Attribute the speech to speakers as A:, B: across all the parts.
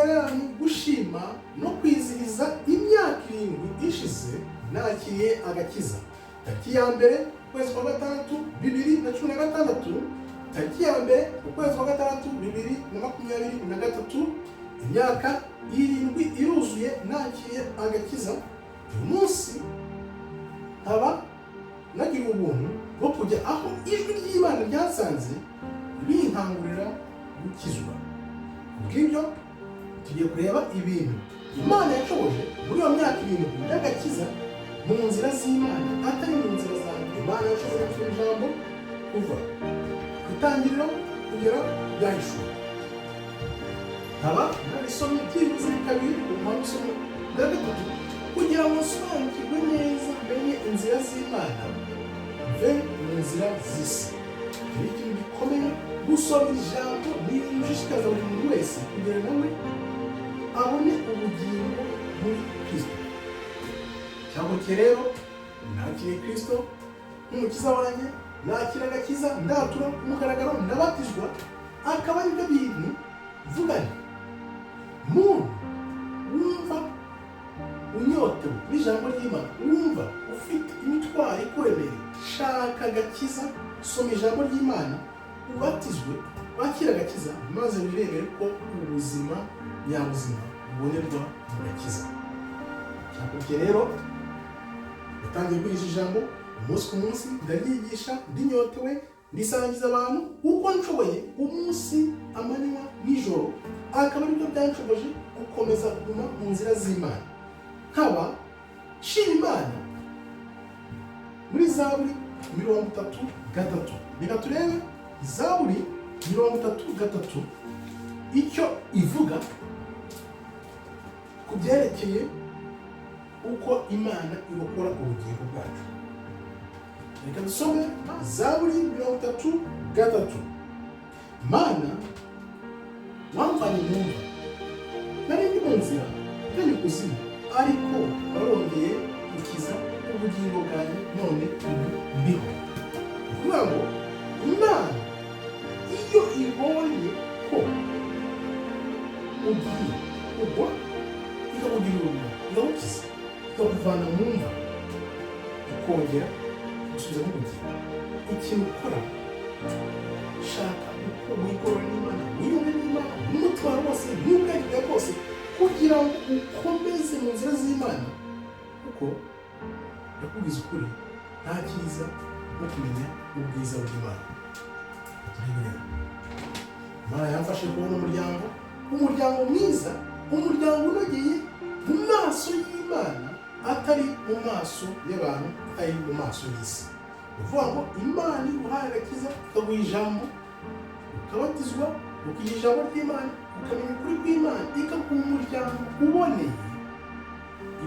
A: Imbere yanyu gushima no kwizihiza imyaka 7 ishize nakiriye agakiza. Tariki ya 1, ukwezi kwa gatandatu, 2016, tariki ya 1, ukwezi kwa gatandatu, 2023, imyaka 7 iruzuye nakiriye agakiza. Uyu munsi nkaba nagira ubuntu bwo kujya aho ijwi ry'Imana ryasanze rinkangurira gukizwa. Kubw'ibyo, tugiye kureba ibintu Imana yashoboje muri iyo myaka 7 y'agakiza mu nzira z'Imana, atari mu nzira zanjye. Imana yashoboje gusoma ijambo kuva ku Itangiriro kugera Byahishuwe, nkaba narisomye byibuze kabiri, mpamvu isomye bwa gatatu kugira ngo nsobanukirwe neza, menye inzira z'Imana, mve mu nzira z'isi. Ni ikintu gikomeye gusoma ijambo, ni ibintu ushishikaza buri muntu wese kugira nawe abone ubugingo muri Kristo. Cyaguke rero, nakiriye Kristo nk'Umukiza wanjye, nakira agakiza, ndatura ku mugaragaro, ndabatizwa, akaba aribyo bintu mvuga nti: muntu wumva unyotewe n'ijambo ry'Imana, wumva ufite imitwaro ikuremereye, shaka agakiza, soma ijambo ry'Imana, ubatizwe, wakire agakiza, maze wirebere ko ubuzima nyabuzima bubonerwa mu gakiza. Cyakurikiye rero, natangiye kwigisha ijambo umunsi ku munsi, ndaryigisha ndinyotewe, ndisangiza abantu uko nshoboye, umunsi, amanywa, nijoro, akaba aribyo byanshoboje gukomeza kuguma mu nzira z'Imana. Nkaba nshima Imana muri Zaburi 33:3. Reka turebe Zaburi 33:3 icyo ivuga ku byerekeye uko Imana irokora ubugingo bwacu. Reka dusome Zaburi 33:3: "Mana, wamvanye mu mva, nari ndi mu nzira ngana ikuzimu, ariko warongeye ukiza ubugingo bwanjye, none ubu ndiho." Ni ukuvuga ngo Imana iyo ibonye ko ugiye kugwa, ikakugirira ubuntu, ikagukiza, ikakuvana mu mva, ikongera gusubizamo ubugingo. Ikintu ukora, shaka uko wigorora n'Imana, wiyunge n'Imana n'umutwaro wose n'ubwenge bwawe bwose, kugira ngo ukomeze mu nzira z'Imana, kuko ndakubwiza ukuri, nta cyiza nko kumenya ubwiza bw'Imana. Turebe rero, Imana yamfashe kubona umuryango, umuryango mwiza, umuryango unogeye mu maso y'Imana, atari mu maso y'abantu, atari mu maso y'isi. Ni ukuvuga ngo Imana iguhaye agakiza, ikaguha ijambo, ukabatizwa, ukiga ijambo ry'Imana, ukamenya ukuri kw'Imana, ikaguha umuryango uboneye.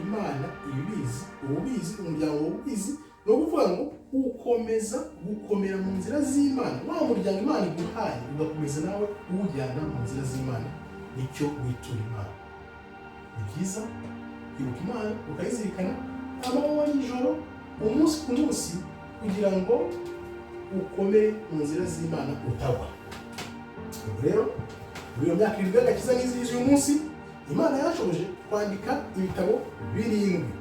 A: Imana ibibizi, uba ubizi, umuryango uba ubizi. Ni ukuvuga ngo ukomeza gukomera mu nzira z'Imana, wa muryango Imana iguhaye ugakomeza nawe uwujyana mu nzira z'Imana. Nicyo witura Imana. Ni byiza kwibuka Imana, ukayizirikana amanywa n'ijoro, umunsi ku munsi, kugira ngo ukomere mu nzira z'Imana, utagwa. Ubwo rero, muri iyo myaka 7 y'agakiza n'izihiza uyu munsi, Imana yashoboje kwandika ibitabo birindwi.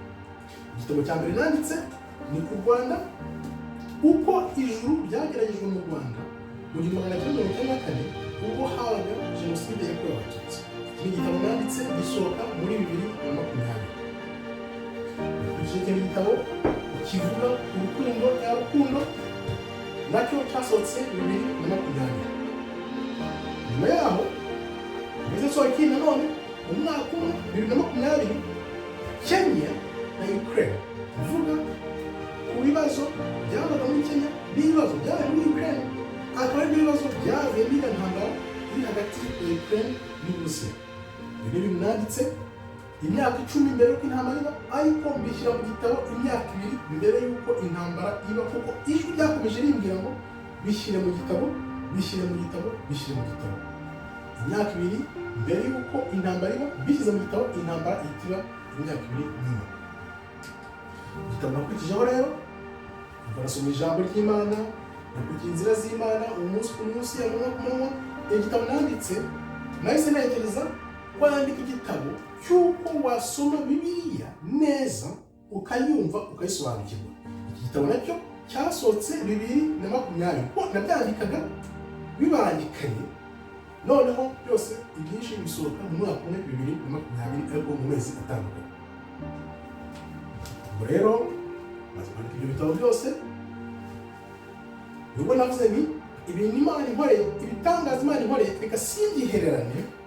A: Igitabo cya mbere nanditse ni ku Rwanda, uko ijuru ryageragejwe mu Rwanda mu 1994, ubwo habaga Jenoside yakorewe Abatutsi. Iki ni igitabo nanditse gisohoka muri 2020. Iki ikindi gitabo kivuga urukundo nyarukundo, nacyo cyasohotse 2020. Nyuma yaho ndetse nsohoye ikindi nanone mu mwaka umwe, 2020, Kenya na Ukraine, kuvuga ku bibazo byabaga muri Kenya n'ibibazo byabaye muri Ukraine, akaba aribyo bibazo byavuye muri iriya ntambara iri hagati ya Ukraine n'Uburusiya. Ibi ni ibintu nanditse imyaka 10 mbere y'uko intambara iba, ariko mbishyira mu gitabo imyaka 2 mbere y'uko intambara iba, kuko ijwi ryakomeje rimbwira ngo: "Bishyire mu gitabo, bishyire mu gitabo, bishyire mu gitabo." Imyaka 2 mbere y'uko intambara iba, bishyize mu gitabo, intambara ihita iba imyaka 2 nyuma. Igitabo nakurikijeho rero, nasoma ijambo ry'Imana, nakurikiye inzira z'Imana umunsi ku munsi, amanywa ku manywa. Igitabo nanditse, nahise ntekereza kwandika igitabo ku Kwandika igitabo cy'uko wasoma Bibiliya neza, ukayumva, ukayisobanukirwa. Iki gitabo nacyo cyasohotse 2020, kuko nabyandikaga bibangikanye. Noneho byose ibyinshi bisohoka mu mwaka umwe, 2020, ariko mu mezi atandukanye. Ubwo rero maze kwandika ibyo bitabo byose, nibwo navuze nti: "Ibintu Imana inkoreye, ibitangaza Imana inkoreye, reka simbyihererane."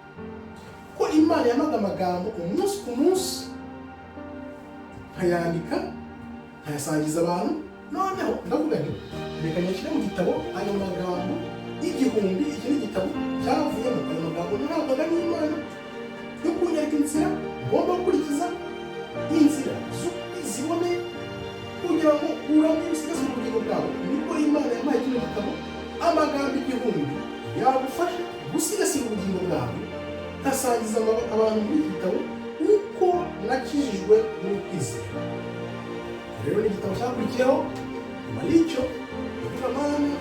A: Ko Imana yampaga amagambo umunsi ku munsi, nkayandika, nkayasangiza abantu. Noneho ndavuga nti: "Reka nyashyire mu gitabo ayo magambo 1000." Iki ni igitabo cyavuyemo ayo magambo nahabwaga n'Imana yo kunyereka inzira ngomba gukurikiza, inzira ziboneye kugira ngo urame, usigasire ubugingo bwawe. Nibwo Imana yampaye kino gitabo, amagambo 1000 yagufasha gusigasira ubugingo bwawe. Nkasangiza abantu muri iki gitabo uko nakijijwe n'ukwizera. Rero ni igitabo cyakurikiyeho nyuma y'icyo. Ndavuga: "Mana,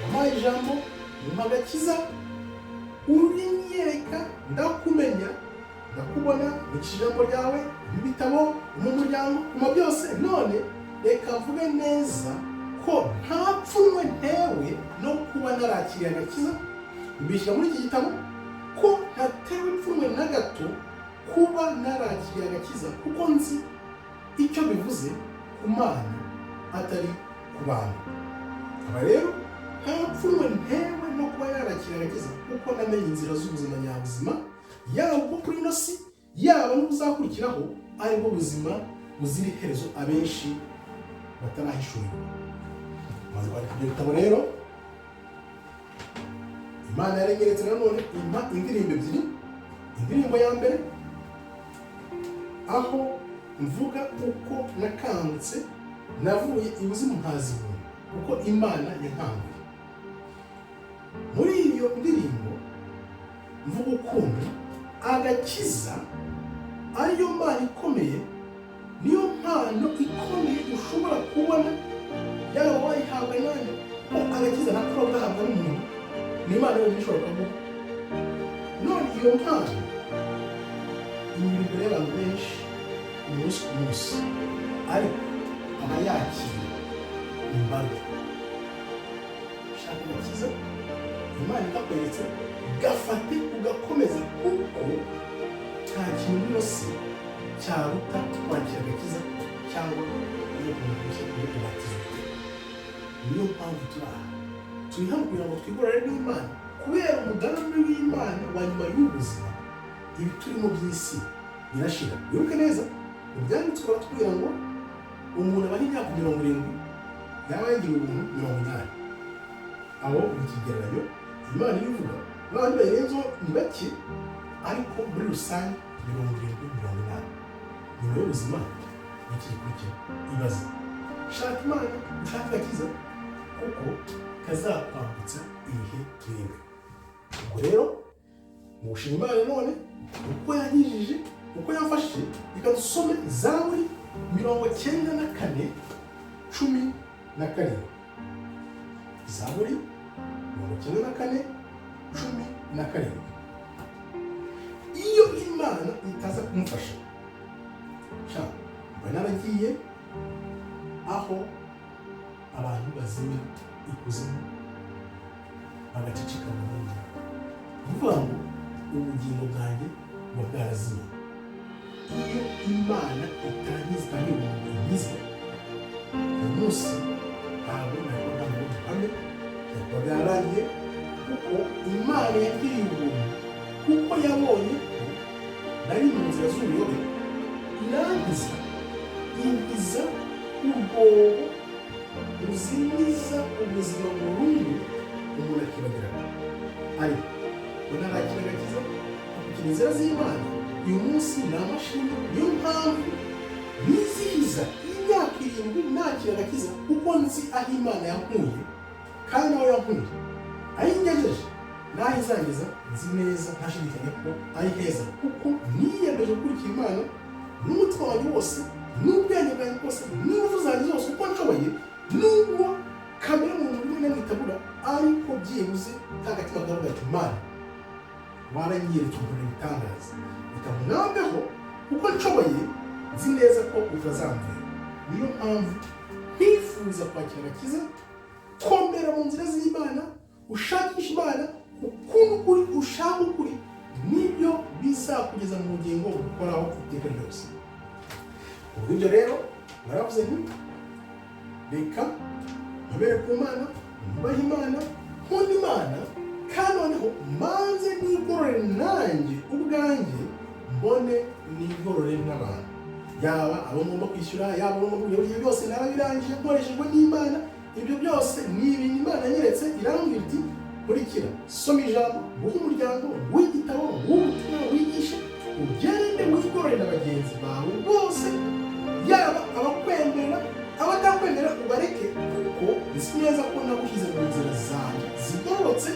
A: wampaye ijambo, umpa agakiza, urinyereka, ndakumenya, ndakubona mu ijambo ryawe, mu bitabo, mu muryango, mu byose. None reka mvuge neza ko nta pfunwe ntewe no kuba narakiriye agakiza." Mbishyira muri iki gitabo ko ntatewe ipfunwe na gato kuba narakiriye agakiza, kuko nzi icyo bivuze ku Mana, atari ku bantu. Aba rero nta pfunwe ntewe no kuba yarakiriye agakiza, kuko namenye inzira z'ubuzima nyabuzima, yaba ubwo kuri ino si, yaba n'ubuzakurikiraho, aribwo buzima buzira iherezo abenshi batarahishurirwa. Maze kwandika ibyo bitabo rero, Imana yaregeretse nanone impa indirimbo ebyiri. Indirimbo ya mbere, aho mvuga uko nakangutse, navuye ibuzimu nkazibona, kuko Imana yankanguye. Muri iyo ndirimbo mvuga ukuntu agakiza ariyo mpano ikomeye, niyo mpano ikomeye ushobora kubona, yaba wayihabwa nande, ko agakiza ntabwo gahabwa n'umuntu, ni Imana yonyine ishobora kuguha. None iyo mpano inyura imbere y'abantu benshi umunsi ku munsi, ariko abayakira imbaga. Shaka agakiza Imana ikakweretse, gafate ugakomeza, kuko nta kintu muri ino si cyaruta kwakira agakiza cyangwa kuvuga umuntu mushya kuri kubatizwa. Niyo mpamvu turi aha, turi hano kugira ngo twigorore n'Imana kubera umugambi w'Imana wa nyuma y'ubuzima. Ibi turimo by'isi birashira. Wibuke neza, mu Byanditswe baratubwira ngo umuntu abaho imyaka 70, yaba yagira ubuntu 80. Aho ni ikigereranyo Imana iyo ivuga. N'abandi bayirenzeho ni bake, ariko muri rusange 70, 80. Nyuma y'ubuzima ni iki gikurikira? Ibaze. Shaka Imana, ushake agakiza, kuko kazakwambutsa ibihe biri imbere. Ubwo rero mu gushima Imana none uko yankijije, uko yamfashije, reka dusome Zaburi 94:17. Zaburi 94:17. Iyo Imana itaza kumufasha, sha mba naragiye aho abantu bazimira, ikuzimu, bagaceceka burundu. Ni ukuvuga ngo ubugingo bwanjye buba bwarazimye. Iyo Imana itangiza, itangira umuntu inkiza, uyu munsi ntabwo nari kuba nta buhamya, byaba byararangiye, kuko Imana yagiriye ubuntu, kuko yabonye ko nari mu nzira z'ubuyobe, irangiza inkiza urwobo ruzimiza ubuzima burundu, umuntu akibagirana. Ariko ngo narakira agakiza, akukira inzira z'Imana, uyu munsi ni amashimwe. Niyo mpamvu nizihiza imyaka 7 nakira agakiza, kuko nzi aho Imana yankuye kandi aho yankuye, aho ingejeje n'aho izangeza, nzi neza ntashidikanya ko ari heza, kuko niyemeje gukurikira Imana n'umutima wanjye wose, n'ubwenge bwanjye bwose, n'ingufu zanjye zose, uko nshoboye. Nubwo kamere muntu rimwe na rimwe itabura, ariko byibuze ka gatima kavuga ati: "Mana, Waranyeretse, unkorera ibitangaza, reka mwambeho kuko nshoboye. Nzi neza ko utazamvira, niyo mpamvu nkwifuriza kwakira agakiza. Komera mu nzira z'Imana, ushakisha Imana, ukuntu ukuri, ushaka ukuri, nibyo bizakugeza mu bugingo buhoraho iteka ryose. Ubwo ibyo rero naravuze nti: "Reka mpabere ku Mana, nubahe Imana, nkunda Imana, kandi noneho manze nigorore nanjye ubwanjye, mbone nigorore n'abantu." Yaba abo ngomba kwishyura, yaba abo ngomba kwishyura, ibyo byose narabirangije nkoreshejwe n'Imana. Ibyo byose ni ibintu Imana yanyeretse, irambwira iti: "Kurikira, soma ijambo, guha umuryango, guha igitabo, guha ubutumwa, wigishe, ugende wigorore na bagenzi bawe bose, yaba abakwemera, abatakwemera ubareke, kuko nzi neza ko nagushyize mu nzira zanjye zigororotse.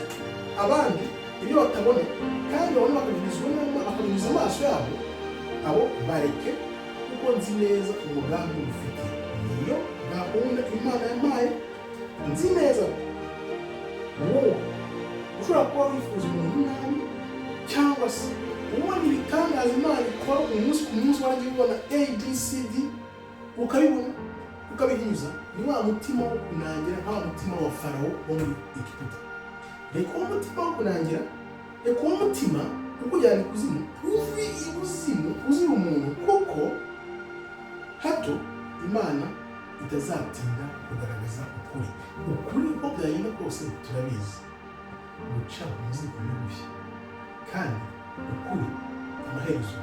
A: Abandi ibyo batabona kandi babona bakabinyuza amaso yabo, abo bareke, kuko nzi neza umugambi ngufitiye." Niyo gahunda Imana yampaye. Nzi neza ko wowe ushobora kuba wifuza umuntu nabi, cyangwa se ubona ibitangaza Imana ikora umunsi ku munsi, waragiye ubona A B C D, ukabibona ukabihinyuza, ni wa mutima wo kunangira, nka wa mutima wa Farawo wo muri Egiputa. Reka uwo mutima wo kunangira, reka uwo mutima ukujyana ikuzimu uve ibuzimu uzira umuntu, kuko hato Imana itazatinda kugaragaza ukuri. Ukuri uko byagenda kose turabizi, guca mu ziko n'ubushye, kandi ukuri amaherezo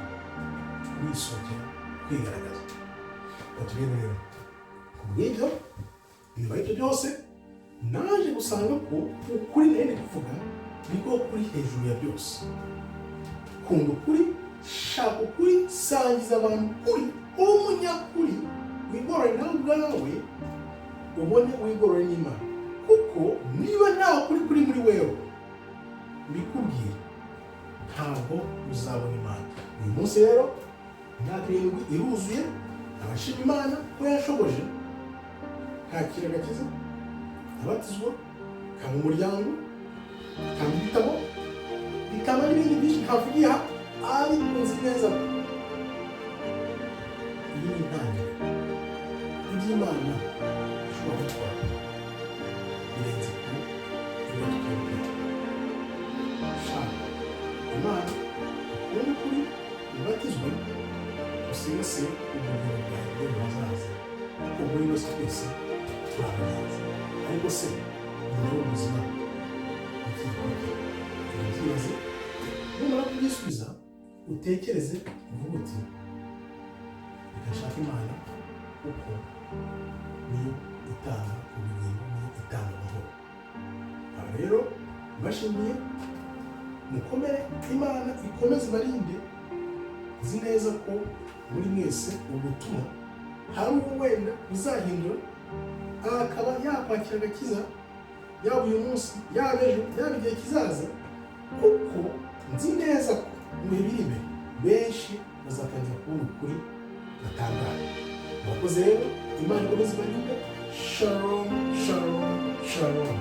A: kurisohokera, kwigaragaza. Reka turebe rero. Ku bw'ibyo, nyuma y'ibyo byose, naje gusanga ko ukuri nari ndi kuvuga niko kuri hejuru ya byose. Kunda ukuri, shaka ukuri, sangiza abantu ukuri, ube umunyakuri, wigorore nawe ubwawe, ubone wigorore n'Imana. Kuko niba nta kuri kuri muri wewe, mbikubwira, ntabwo uzabona Imana. Uyu munsi rero imyaka 7 iruzuye, abashima Imana ko yashoboje nkakira agakiza, abatizwa, kaba umuryango, kaba ibitabo, bikaba n'ibindi byinshi ntavugiye aha. Ariko nzi neza ko iyi ni intangiriro. Iby'Imana ishobora gukora birenze kure ibyo twebwe. Shaka Imana, ukunde ukuri, ubatizwe, usigasire ubugingo bwawe bw'ejo hazaza, kuko muri yose twese turi abagenzi. Ariko se nyuma y'ubuzima iki gikurikira? Ibyo byibaze. Numara kubyisubiza, utekereze uvuge uti: "Reka nshake Imana, kuko niyo itanga ubugingo, niyo itanga amahoro." Aha rero mbashimiye, mukomere, Imana ikomeze ibarinde. Nzi neza ko muri mwese ubutumwa hari uwo wenda uzahindura akaba yakwakira agakiza, yaba uyu munsi, yaba ejo, yaba igihe kizaza, kuko nzi neza ko mu bihe biri imbere benshi bazatangira kubona ukuri batangaye. Murakoze rero, Imana ikomeze ibarinde. Shalom, shalom, shalom.